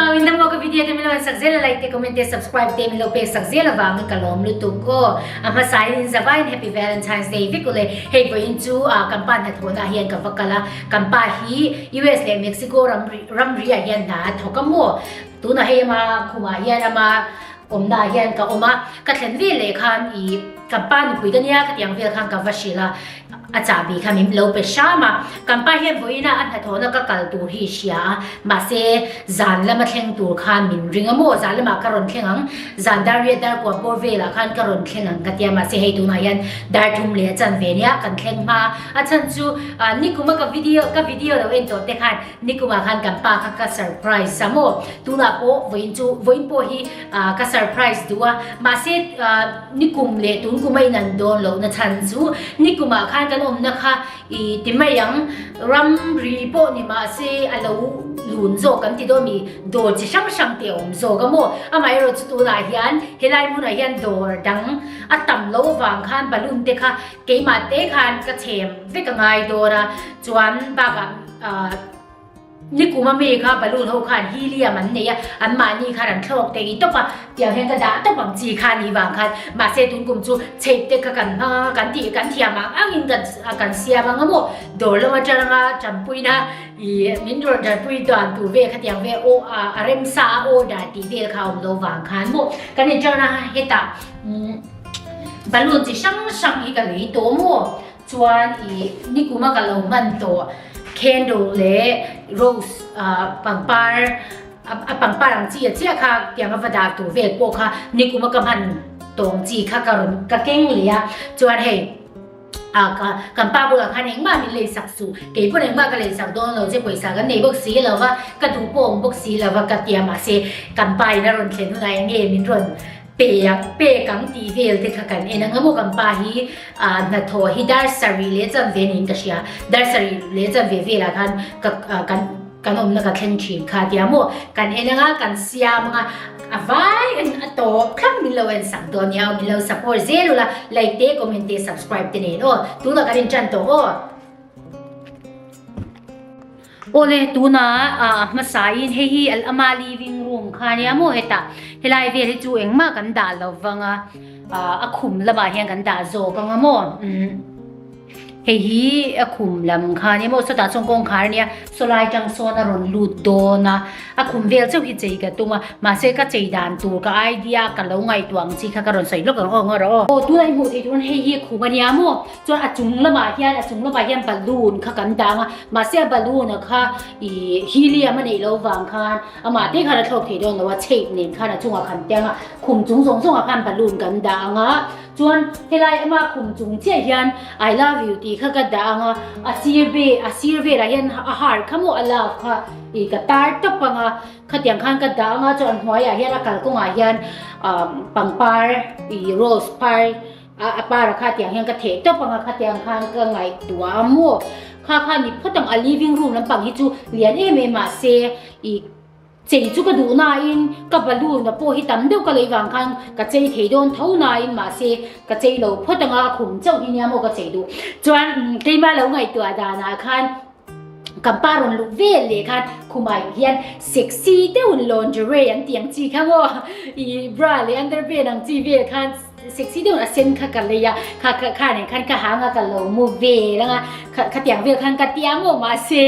Vawin dang maw ka video te min lo en sak zel a like te comment te subscribe te min lo pek sak zel avangin ka lawm lutuk aw. A hmasa in in zavaiin Happy Valentine's Day vek ule. Hei vawiin chu kan pa hnathawhna ah hian ka va kal a, kan pa hi US leh Mexico ram ramri ah hian hna a thawk a maw. Tunah hei ama khumah hian ama awmna ah hian ka awm a, ka thlen vel leh khan ih kan pa nupui ka nia khatiang vel khan ka va hrilh a. A chahbi kha min lo pe hram a, kan pa hian vawiina a hnathawhna ka kal tur hi hria a, mahse zan lama thleng tur khan min ring a maw, zan lamah ka rawn thleng ang, zan dar riat dar kua bawr velah khan ka rawn thleng ang ka tia, mahse hei tunah hian dar thum leh a chan ve nia kan thleng hma a chhan chu nikuma ka video ka video lo en tawh te khan nikumah khan kan pa kha ka surprise a maw, tunah pawh vawiin chu vawiin pawh hi ka surprise duh a, mahse Nikum leh tun kum a inan dawn lohna chhan chu nikumah khan kan awmna kha i ti mai ang, ramri pawh ni mahse a lo lun zawk kan ti dawn mi dawr chi hrang hrang te a awm zawk a maw? Amaherawh chu tunah hian helai hmunah hian dawr dang a tam loh avang khan balloon te kha keimah te khan ka chhem vek a ngai dawn a, chuan bakah ah. Nikum a mi kha balloon ho khan helium an nei a, an mahni khan an thlawk thei tawp a, tiang hian ka dah tawp ang chi kha ni vang khan mahse tun kum chu chheip te kha kan hmang anga kan tih kan thiam ang angin kan kan siam ang a maw dawr lam atanga tanpuina ih min rawn tanpui dan tur vel kha tiang vel aw a remsa a order tih vel kha a awm lo vang khan maw kan inṭan a hetah umm balloon chi hrang hrang hi ka lei tawh maw. Chuan i nikuma ka lo hman tawh candle leh rose pangpar a pangpar ang chi a chiah kha tiang a va dah tur vel pawh kha nikuma ka hman tawng chi kha ka rawn ka keng leh a chuan hei ah ka kan pa bulah khan engmah min lei sak suh kei pawn engmah ka lei sak dawn lo che pawisa kan nei bawk si lo va ka duh pawh awm bawk si lo va ka tia mahse kan pa in a rawn thlen hunah eng nge min rawn Pek pek ang tih vel te kha kan en ang a maw kan pa hi ah hnathawh hi dar sarih leh chan ve niin ka hria dar sarih leh chan ve velah khan ka kan kan awmna ka thleng thin kha tia maw kan en ang a kan siam ang a a vai en a tawp thlap min lo en sak dawn nia aw min lo support zel ula like te comment te subscribe te nen aw tunah kan in tan tawh aw. Awle tunah a hmasain hei hi ama living room kha ania maw hetah helai vel hi chu engmah kan dah lo vang a a khum lamah hian kan dah zawk ang a maw umm hei hi a khum lam kha ania maw sawtah chuan kawngkhar ania sawlai tang sawn a rawn lut dawn a a khum vel chauh hi chei ka tum a mahse ka chei dan tur ka idea ka lo ngaihtuah ang chi kha ka rawn sawi lawk ang aw ngaw rawh aw. Aw tunah i hmuh theih tur hei hi a khum ania maw. Chuan a chung lamah hian a chung lamah hian balloon kha kan dang a, mahse a balloon a kha ih helium a neih loh vang khan amah te khan a thlawk thei dawn lo a, shape nen khan a chungah khan tiang a, khum chung zawng zawngah khan balloon kan dah ang a, chuan helai ama khum chung chiah hian I love you tih kha ka dah ang a, a sir ve a sir velah hian a heart kha maw a love kha ih ka tar tawp ang a, khatiang khan ka dah ang a, chuan hnuaiah hian a kalkawngah hian ah pangpar ih rose par. A a para kha tiang hian ka theh tawp ang a khatiang khan ka ngaihtuah a maw kha kha ni phawt ang a living room lampang hi chu lian em em mahse ih chei chu ka duh nain ka balloon a pawh hi tam deuh ka lei vang khan ka chei thei dawn tho nain mahse ka chei lo phawt ang a a khum chauh hi nia maw ka chei duh chuan keimah lo ngaihtuah danah khan. Kan pa rawn luh vel leh khan khumah hian sexy deuhin lingerie an tih ang chi kha maw ih bra leh underwear ang chi vel khan sexy deuhin a sen kha ka lei a kha kha kha nen khan ka hang a ka lo mu vel ang a kha khatiang vel khan ka tia maw mahse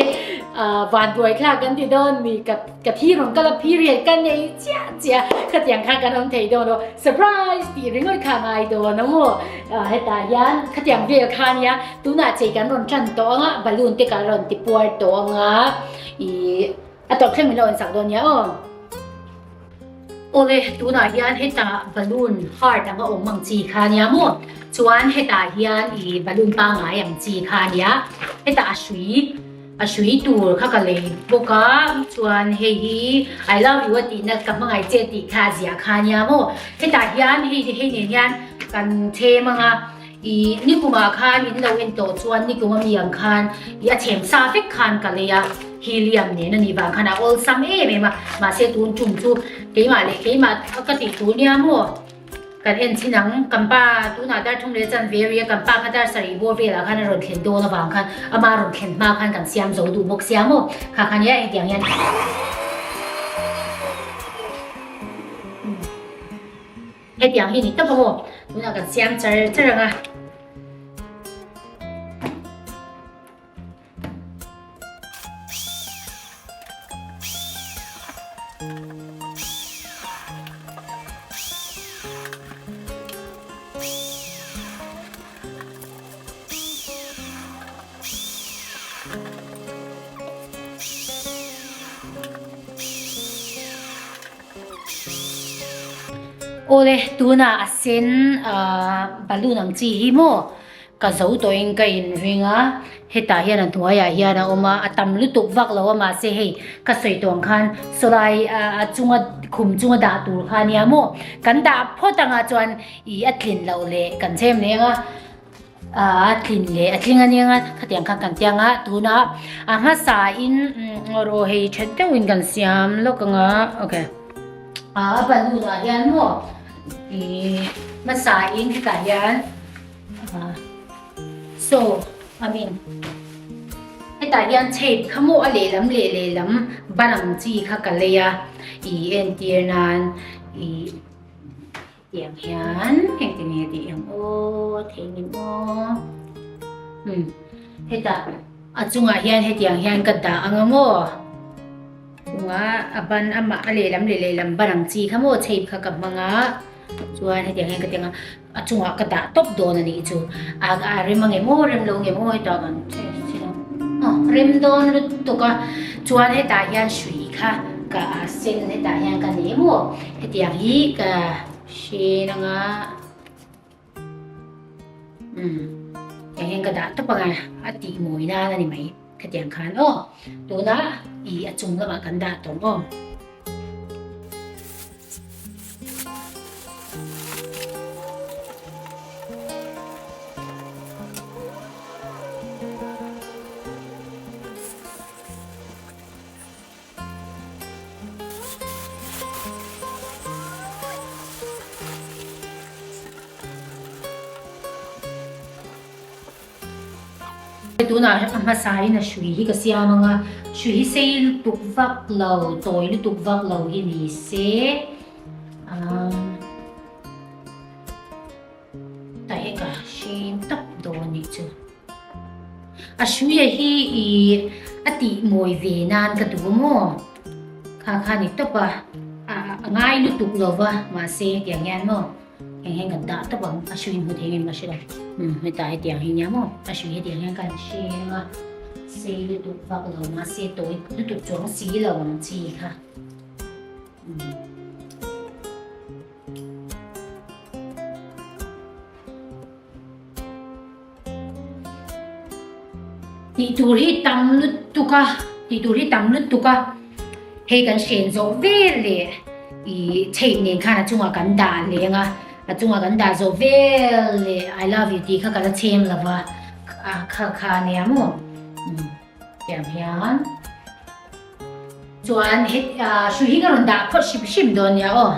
ah vanduai thlak kan ti dawn mi ka ka thi rawn kal a period ka nei chiah chiah khatiang khan kan awm thei dawn lo surprise tih ringawt kha a ngai dawn a maw ah hetah hian khatiang vel kha nia Tunah chei kan rawn tan tawh ang a, balloon te kan rawn ti puar tawh ang a, ih a tawp thleng min lo en sak dawn nia aw. Awle tunah hian hetah balloon heart ang a awm ang chi kha nia maw, chuan hetah hian ih balloon pangngai ang chi kha nia, hetah a hrui a hrui tur kha ka lei bawk a, chuan hei hi I love you a tihna ka hmangaih che tih kha a ziah kha nia maw, hetah hian hei hei nen hian kan them ang a. I nikumah khan in lo en tawh chuan nikum a mi ang khan i a chhem sa vek khan ka lei a, helium nen a nih vang khan a awlsam em em a, mahse tun tum chu keimah leh keimah ka tih tur nia maw kan en chin ang, kan pa tunah dar thum leh chan ve ri a, kan pa kha dar sarih bawr velah khan a rawn thlen dawn avang khan ama rawn thlen hma khan kan siam zo duh bawk sia maw kha kha nia hetiang hian. Hetiang hi ni tawp a maw? Tunah kan siam char char ang a. Awle tunah a sen ah balloon ang chi hi maw ka zo tawhin ka inring a hetah hian a hnuaiah hian a awm a a tam lutuk vak lo a mahse hei ka sawi tawh ang khan sawlai ah a chunga khum chunga dah tur kha ania maw kan dah phawt anga chuan ih a tlin loh leh kan chhem leh ang a. A tlin leh a tling a nia nga khatiang khan kan tia nga tuna a hmasa in rawh hei that deuh in kan siam lawk anga okay a balloon ah hian maw ih hmasa in hetah hian so I mean hetah hian shape kha maw a lehlam leh lehlam ban ang chi kha ka lei a ih entir nan ih. Tiang hian engtin nge tih ang aw thei ngem aw umm hetah a chungah hian hetiang hian ka dah ang a maw chungah a ban amah a lehlam leh lehlam ban ang chi kha maw shape kha ka hmang a chuan hetiang hian ka ti ang a a chungah ka dah tawp dawn a nih chu a a rem ang em aw rem lo ang em aw hetah kan aw rem dawn lutuk a chuan hetah hian hrui kha ka a sen hetah hian ka nei maw. Hetiang hi ka hre anga umm tiang hian ka dah tawp anga a tih mawi nan a ni mai khatiang khan aw tuna ih a chung lamah kan dah tawh ang aw. Tunah a hmasain a hrui hi ka siam ang a, hrui hi sei lutuk vak lo, tawi lutuk vak lo hi ni se tah hi ka hrim tawp dawn nih chu. A hruia hi ih a tih mawi ve nan ka duh maw? Kha kha ni tawp a, a ngai lutuk lo va mahse hetiang hian maw heng hian kan dah tawp ang a hrui hmu thei ngem ka hre lo umm hetah hetiang hi nia maw a hrui hetiang hian kan hreng a sei lutuk vak lo mahse tawi lutuk chuang si lo ang chi kha umm. Tih tur hi tam lutuk a, tih tur hi tam lutuk a, hei kan hren zawh vel leh ih chain nen khan a chungah kan dah leng a, a chungah kan dah zawh vel leh I love you tih kha ka la chhem lo va, a kha kha a nia maw umm tiang hian chuan het ah hrui hi ka rawn dah phawt hrim hrim dawn nia aw.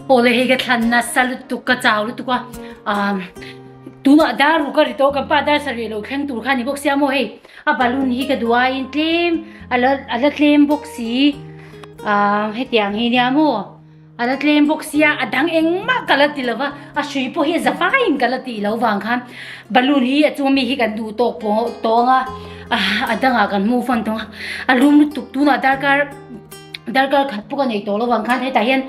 Awle hei ka thlan nasa lutuk ka chau lutuk a ah tunah dar ruk a ri tawh kan pa dar sarih lo thleng tur kha a ni bawk sia maw hei a balloon hi ka duh aiin tlem a la a la tlem bawk si ah hetiang hi nia maw a la tlem bawk sia a dang engmah ka la ti lo va a hrui pawh hi a za faiin ka la tih loh vang khan balloon hi a chunga mi hi kan duh tawk pawh tawng a a dangah kan hmuh fan tawng a a lum lutuk tunah darkar. Darkar khat pawh ka nei tawh lo vang khan hetah hian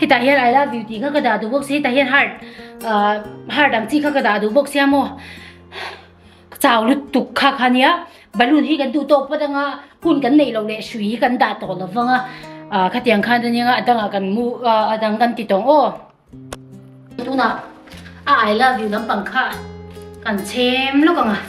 hetah hian I love you tih kha ka dah duh bawk si hetah hian heart ah heart ang chi kha ka dah duh bawk sia maw ka chau lutuk kha kha nia balloon hi kan duh tawk phawt anga hun kan neih loh leh hrui hi kan dah tawh lo vang a. Khatiang khan a nia a dangah kan mu a dang kan ti tawng aw. Tunah a I love you lampang kha kan chhem lawk ang a.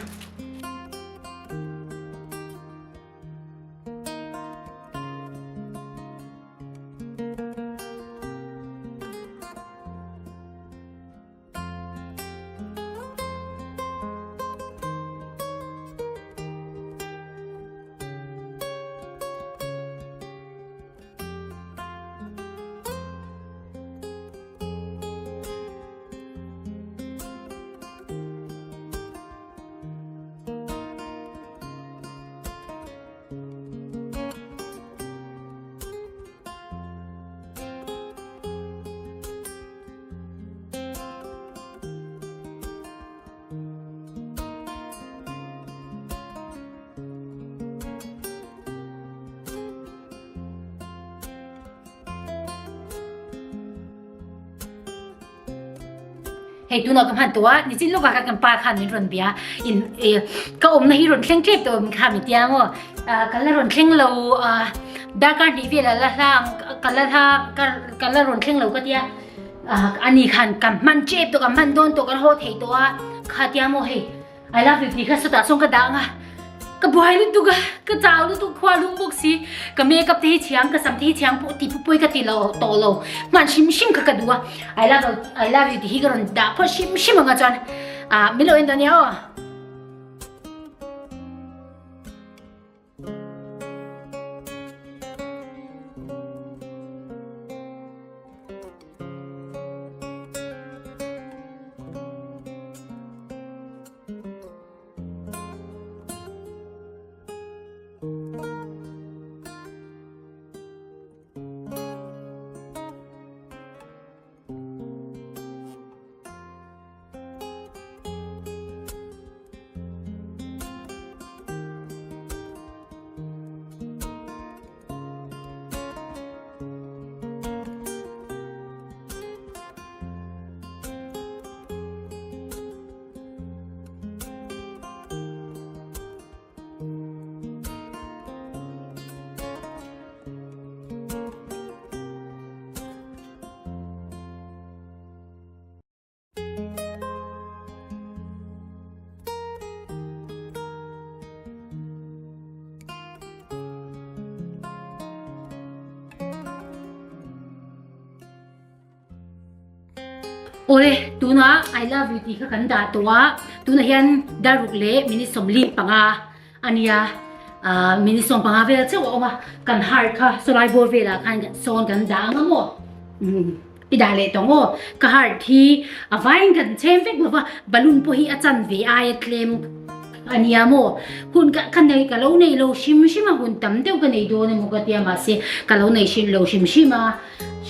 Hei tunah ka hman tawh a, nichin lawkah khan kan pa khan min rawn bia in ka awmna hi rawn thleng tep tawh kha min tia maw ka la rawn thleng lo darkar hnih velah la hla ka la hla ka la rawn thleng lo ka tia ani khan ka hman tep tawh ka hman dawn tawh kan haw thei tawh a kha tia maw hei. I love you tih kha sawtah sawn ka dah ang a, ka buai lutuk a, ka chau lutuk khua lung bawk si, ka makeup te hi thiam, ka sam te hi thiam pawh tih pawh pawi ka ti lo tawh lo, hman hrim hrim kha ka duh a, I love I love you tih hi ka rawn dah phawt hrim hrim ang a chuan ah min lo en dawn nia aw. Awle, tunah I love you tih kha kan dah tawh a, tunah hian daruk leh minute 45 a nia, minute 15 vel chauh a awm a, kan heart kha sawlai bawr velah khan sawn kan dah ang a maw? I dah leh tawng aw, ka heart hi a vaiin kan chhem vek lova, balloon pawh hi a chanve aia tlem a nia maw? Hun ka ka nei ka lo nei lo hrim hrim a, hun tam deuh ka nei dawn emaw ka tia mahse ka lo nei hrim lo hrim hrim a,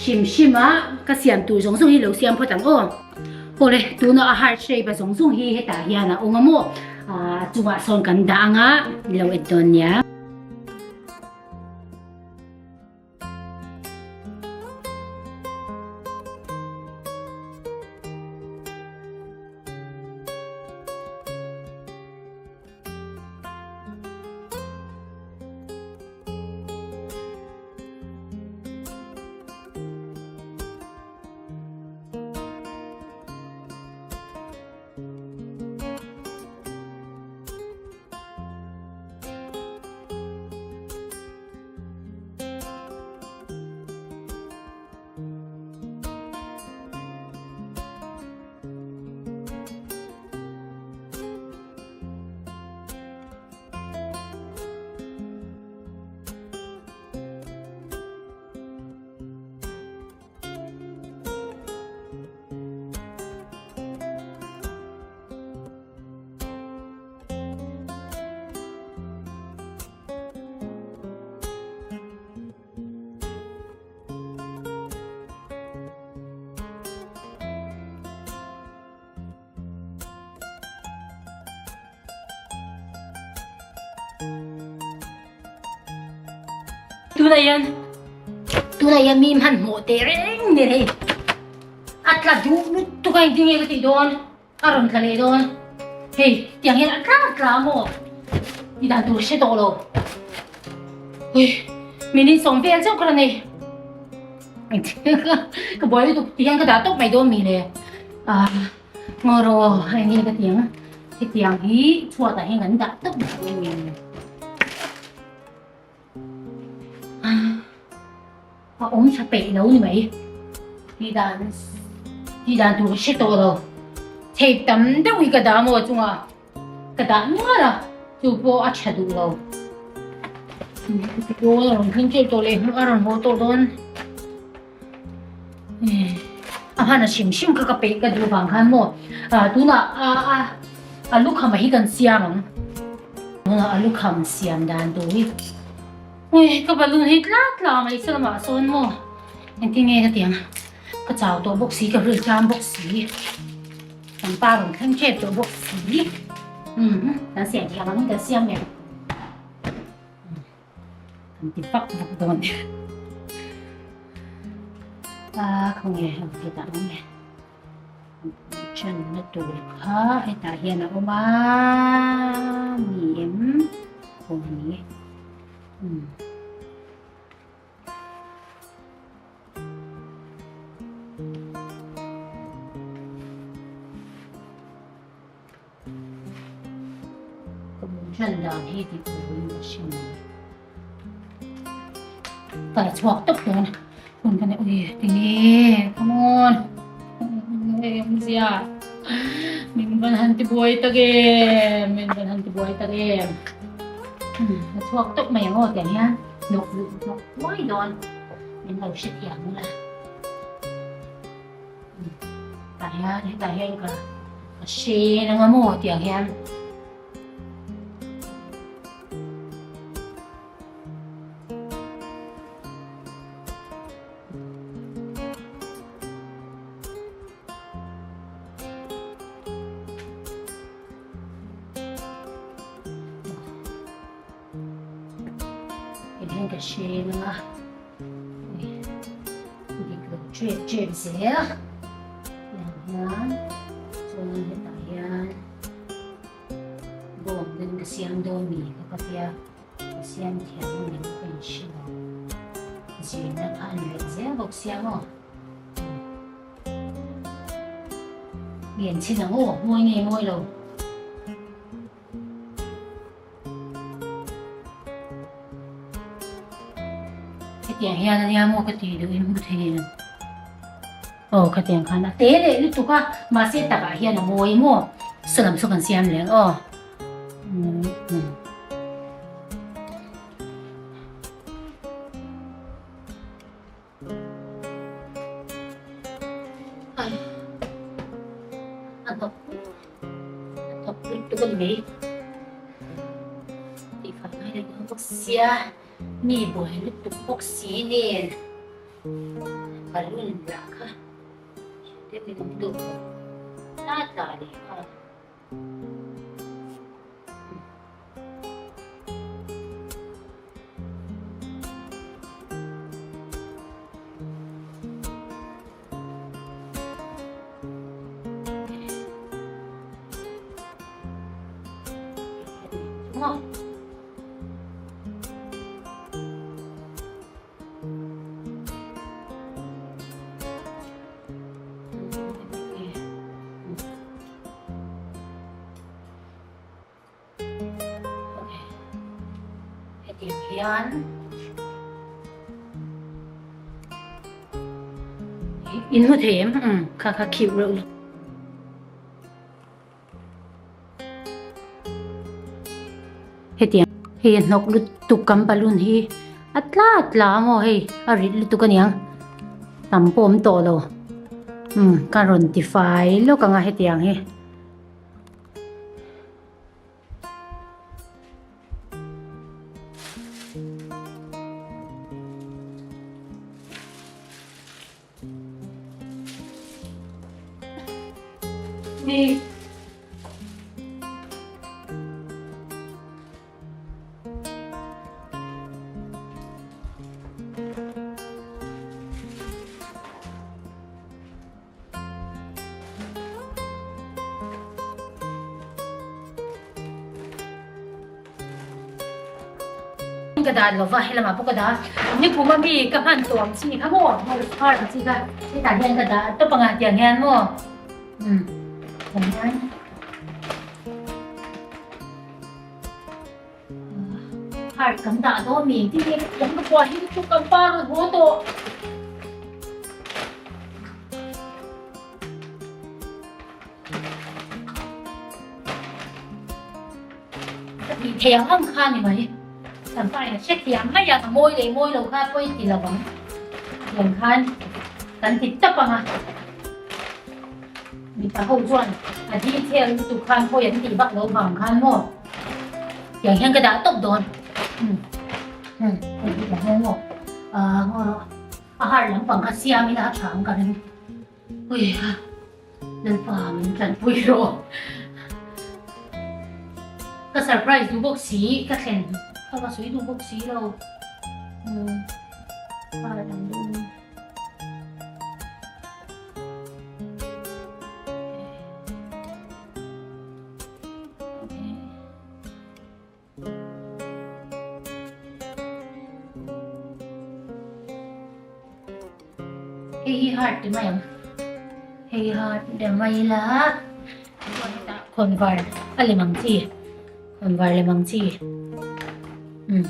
hrim hrim a ka siam tur zawng zawng hi lo siam phawt ang aw. Awle, tuna a heart shape a zawng zawng hi hetah hian a awm a maw? A chungah sawn kan dah ang a, lo en dawn nia. Tunah hian tunah hian mi hmanhmawh teh reng nen hei a tla duh lutuk a engtin nge ka tih dawn. A rawn tla leh dawn. Hei, tiang hian a tla tla maw? Ti dan tur hre tawh lo. Ui. Minute sawm vel chauh ka la nei. Ka buai lutuk ti hian ka dah tawp mai dawn mi le. Ah, ngaw rawh hei nge ka ti ang. Hetiang hi chhuatah hian kan dah tawp mai dawn mi le. A awm tha peih lo ni mai. Tih dan tih dan tur ka hre tawh lo. Theih tam deuh hi ka dah maw chungah. Ka dah nual a, chu pawh a tha duh lo. Pawl a rawn thleng teuh tawh leh hmuh a rawn haw tawh dawn. A hman a hrim hrim kha ka peih ka duh vang khan maw tunah a a a lukham a hi kan siam ang. Tunah a lukham siam dan tur hi ui ka balloon hi tlat tla mai se lamah sawn maw engtin nge ka ti ang ka chau tawh bawk si ka rilṭam bawk si. Kan pa rawn thleng tep tawh bawk si. Umm kan siam thiam angin kan siam em. Kan ti vak vak dawn. A khawnge heng hetah awm e. Channa tur kha hetah hian a awm a ni em? Aw ni e. Umm. Ka bul hlan dan hi tih turin ka hre mai. Ka la chhuak tawp dawn a, hun ka nei ui tinge come on hei awmzia min van han ti buai tak em min van han ti buai tak em ka chhuak tawp mai ang aw tiang hian hnawk luh hnawk huai dawn min lo hrethiam ula tah hian hetah hian ka ka hren anga maw tiang hian. Engin ka hre ang a, dik lo ṭep ṭep zel tiang hian chuan hetah hian bawng den ka siam dawn mi kha ka tia ka siam thiam ang em ka inhre lo zirna kha a ni leh zel bawk sia maw. Ngen chhin ang aw mawi nge mawi lo. Hetiang hian ania maw ka tih duhin hmu thei em? Aw khatiang khan a te leh lutuk a, mahse takah hian a mawi maw? Saw lam saw kan siam leh ang aw. A thawk a thawk lutuk a ni mai tih fai ngai leh dawn bawk sia mi buai lutuk bawk si nen balloon lah kha hriat deuhin awm duh tlat tla leh nghal. Hetiang hian in hmu thei em umm kha kha cute reuh lutuk. Hetiang hei a hnawk lutuk kan balloon hi a tla tla a maw hei a rit lutuk aniang tam pawh awm tawh lo umm ka rawn ti fai lawk ang a hetiang hi. Ni. ka dah lova helamah pawh ka dah a nikum a mi ka hman tawh ang chi kha maw rose heart ang chi kha hetah hian ka dah tawp ang a tiang hian maw umm tiang hian. Heart kan dah dawn mi engtin nge ka thiam ka puah hi lutuk kan pa rawn haw tawh. Ka tih thei ang ang kha ni mai. Kan pa in a hre thiam mai a, ka mawi leh mawi lo kha pawi ti lo ang. Tiang khan kan ti tap ang a. Mipa ho chuan a detail lutuk khan pawi an tih vak lo vang khan maw. Tiang hian ka dah tawp dawn. Umm umm hei hi tiang hian maw ahh ngaw rawh a har lampang kha siam ila a tha ang ka ring. Ui a Lalpa min tanpui rawh. Ka surprise duh bawk si ka thlen kha ka sawi duh bawk si lo. Umm har ang deuh. Hei hi heart ti mai ang hei hi heart ti mai ila chuan hetah khawnvar a lem ang chi khawnvar lem ang chi umm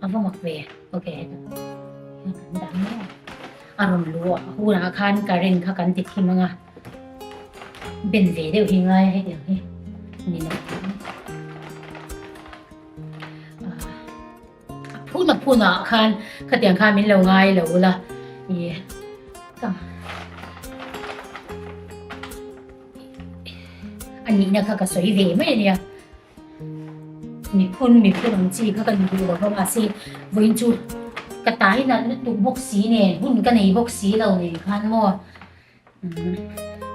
a va mak ve ok hetah hian kan dah mai a a rawn luh a hunah khan current kha kan ti thim ang a. Ben ve deuh hi ngai a hetiang hi ni lo a phun a phun ah khan khatiang khan min lo ngai lo la ih ka a nihna kha ka sawi ve mai a nia miphun miphun ang chi kha ka ni duh lo va mahse vawiin chu ka tai nalh lutuk bawk si nen hun ka nei bawk si lo nen khan maw.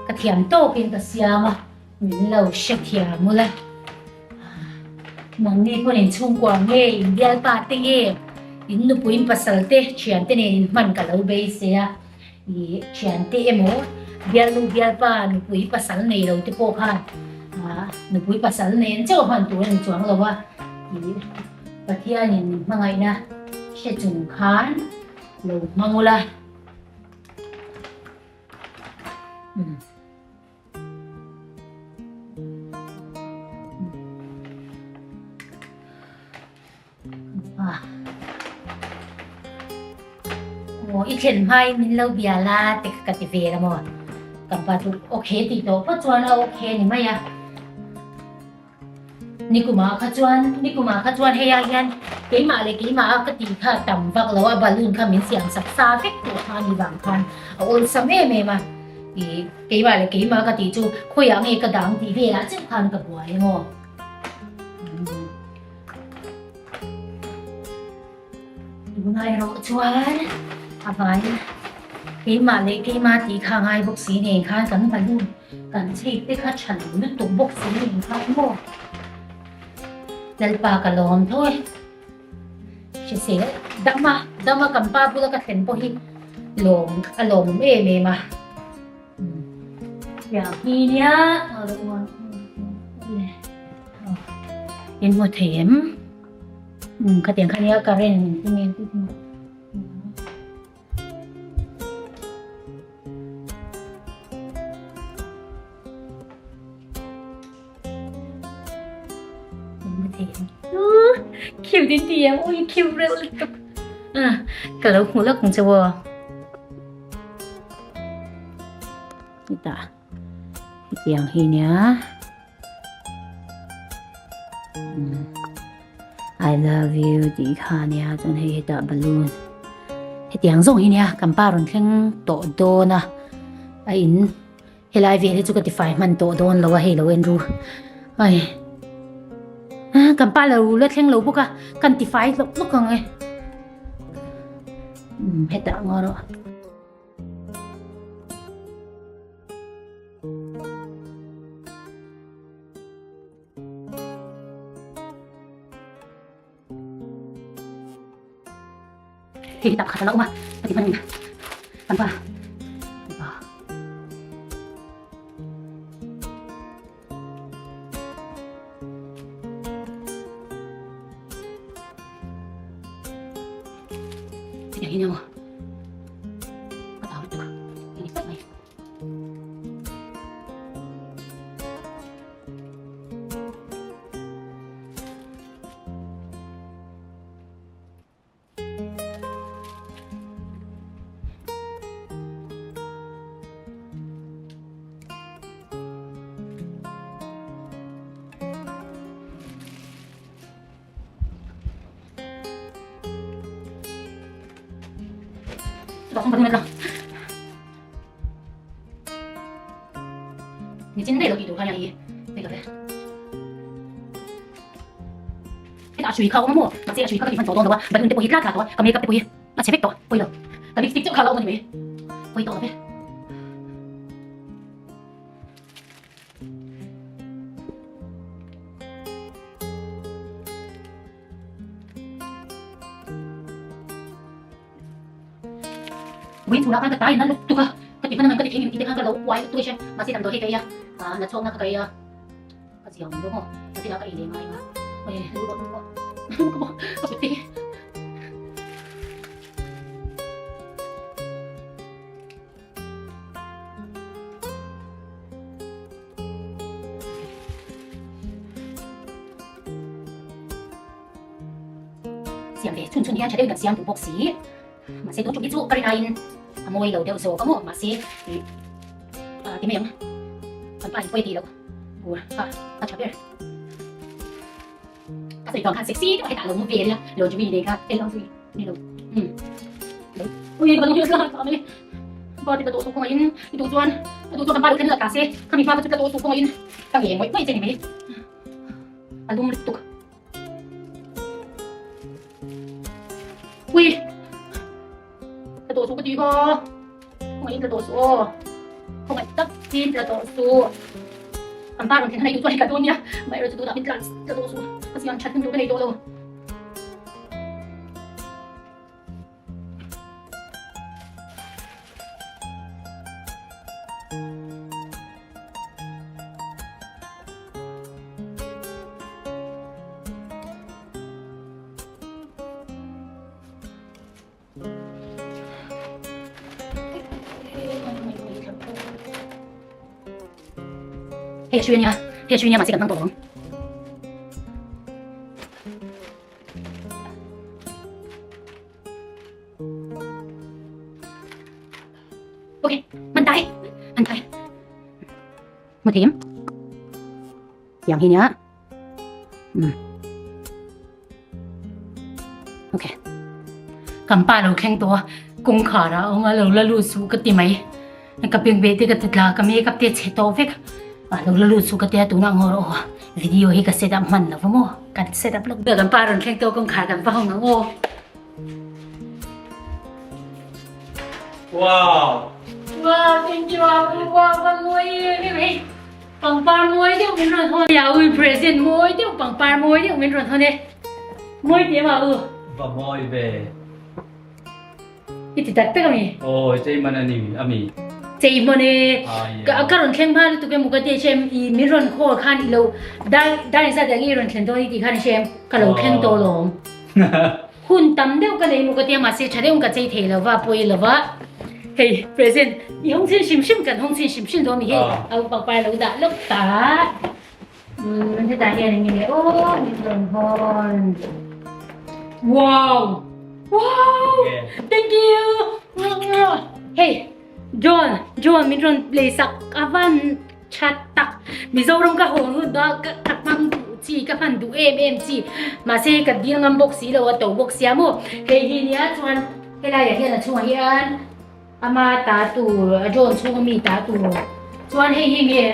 Ka thiam tawkin ka siam a, min lo hre thiam ula. Nangni pawn in chhungkua nge, in bialpa te nge, in nupui in pasal te, thian te nen in hman ka lo beisei a. Ih thian te emaw, bialnu bialpa nupui pasal nei lo te pawh khan nupui pasal nen chauh hman tur a ni chuang lo a. Ih Pathianin min hmangaihna hre chung khan lo hmang ula. Aw i thlen hmain min lo bia la te kha ka ti ve la maw? Kan pa chu okay tih tawh phawt chuan a okay a ni mai a. Nikumah kha chuan nikumah kha chuan hei ah hian keimah leh keimah a ka tih kha a tam vak lo a balloon kha min siam sak sa vek tawh kha a ni vang khan a awlsam em em a ih keimah leh keimah ka tih chu khawiah nge ka dang tih velah chiah khan ka buai emaw Tunah erawh chuan a vai keimah leh keimah tih kha a ngai bawk si nen khan kan balloon kan chhip te kha tha lo lutuk bawk si nen khan maw Lalpa ka lawm tho e hrisel dama dama kan pa bula ka thlen pawh hi lawm a lawmawm em em a hi nia in hmu thei em. Umm khatiang kha nia current min ti nge tih chu. Cute in ti em ui cute reuh lutuk ah ka lo hmu lawk ang che aw hetah hetiang hi nia. I love you tih kha ania chuan hei hetah balloon hetiang zawng hi nia kan pa rawn thleng tawh dawn a a in helai vel hi chu ka tifai hman tawh dawn lo a hei lo en ru ai kan pa lo la thleng lo bawk a kan tifai hlawk hlawk ang e hetah ngaw rawh. Hei tak khat a la awm a, ka ti hman a ni. Kan pa, kan pa. Hetiang hi nia maw? Ka tau lutuk a ni tawp mai. Hetah a hrui kha a awm a maw? Mahse a hrui kha ka tihman tawh dawn lo a, balloon te pawh hi tla tla tawh a, ka makeup te pawh hi a chhe vek tawh, pawi lo. Ka lipstick chauh kha a la awm a ni mai, pawi tawh lo ve. Vawiin chhunah khan ka tai na lutuk a, ka tihman ang ka ti thei ngem tih te khan ka lo uai lutuk a hria, mahse damdawi hei ka ei a, ah nachhawkna kha ka ei a. Ka chiang lo maw? Ka ti a ka ei leh ngai nga. Oi lu rawh lu rawh. Ka maw ka kut te hi. Siam ve chhun chhun hian tha deuhin kan siam duh bawk si. Mahse tun tum hi chu ka rin aiin a mawi lo deuh zawk a maw? Mahse ih ti mai ang. Kan pa in pawi a tih loh tur kha a tha ber. Ka sawi vang khan sexy deuh a hetah lo mu ve ila lingerie nei kha eng ang zui ni lo. Umm ui ka va lung hian ka mai ba ti ka tawh suh kawngaihin i duh chuan a duh chuan kan pa lo thlen la ta se khami hma kha chu ka tawh suh kawngaihin ka nge ngawih ngawih che ni mai a lum lutuk. Ui! Ka tawh suh ka ti kha. Khawngaih in tla tawh suh aw. Khawngaih tak in tla tawh suh. Kan pa rawn thlen hna i duh chuan i tla dawn nia. Amaherawh chu tunah min tla tla tawh suh. Ka siam that hun tur ka nei tawh lo. Hei a hrui a nia, hei a hrui a nia mahse kan hmang tawh lo ang. Ok, man tai, man tai. Mu thei em? Tiang hi nia. Um. Ok. Kan pa lo thleng tawh a, kawngkhar ah a awm a, lo la lut suh ka ti mai. Ka beng beh te ka ti tla, ka makeup te chhe tawh vek. A lo la lut suh ka ti a, tunah ngaw rawh aw. Video hi ka set up hman lo va maw? Kan set up lawk. Kan pa rawn thleng tawh a, kawngkhar kan va hawng ang aw. Wow! Wow, thank you Abu. Wow, va mawi em em hei. Pangpar mawi deuh min rawn hawn e. Aui present mawi deuh pangpar mawi deuh min rawn hawn e. Mawi ti em Abu? Va mawi ve. I ti tak tak ami? Aw, chei man ani ami. Chei hman e. Ka ka rawn thleng hma lutuk emaw ka ti a hre i min rawn call khan i lo dar dar in zat ang i rawn thlen dawn i tih khan i hre em? Ka lo thleng tawh lawm. Hun tam deuh ka nei emaw ka ti a mahse tha deuhin ka chei thei lo va pawi lo va. Hei present i hawng chin hrim hrim kan hawng chin hrim hrim dawn a ni hei a pangpar lo dah lawk ta. Umm hetah hian eng nge aw min rawn hawn. Wow! Wow! Thank you! Hei John, John min rawn lei sak a van tha tak. Mizoram ka hawn hun a ka ka hmang duh chi, ka hman duh em em chi. Mahse ka dil ngam bawk si lo a to bawk sia maw. Hei hi nia chuan helaiah hian a chhungah hian ama ta tur a John chhunga mi ta tur chuan hei hi nge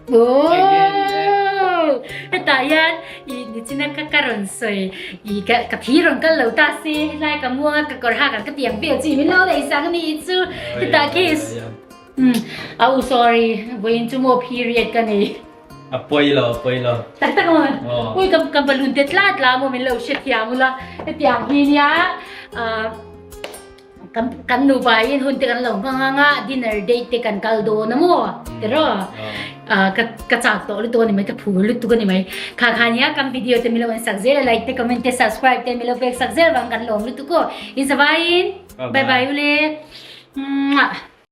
Aww hetah hian ih nichina ka ka rawn sawi ih ka ka thi rawn kal lo ta se helai ka muanga ka kawr hak ah ka tiang vel chu ih min lo neih sak a ni chu hetah khi umm a u sorry vawiin chu maw period ka nei. A pawi lo a pawi lo. Tak tak maw? Ui ka ka balloon te tla tla maw min lo hrethiam ula hetiang hi nia ah. Kan kan nupa in hun te kan lo hmang anga dinner date te kan kal dawn a maw tiraw? Ah ka ka chak tawh lutuk a ni mai ka phur lutuk a ni mai. Kha kha nia kan video te milo en sak zel a like te comment te subscribe te milo pek sak zel vang kan lawm lutuk aw. In savaiin bye bye ule. Mwah.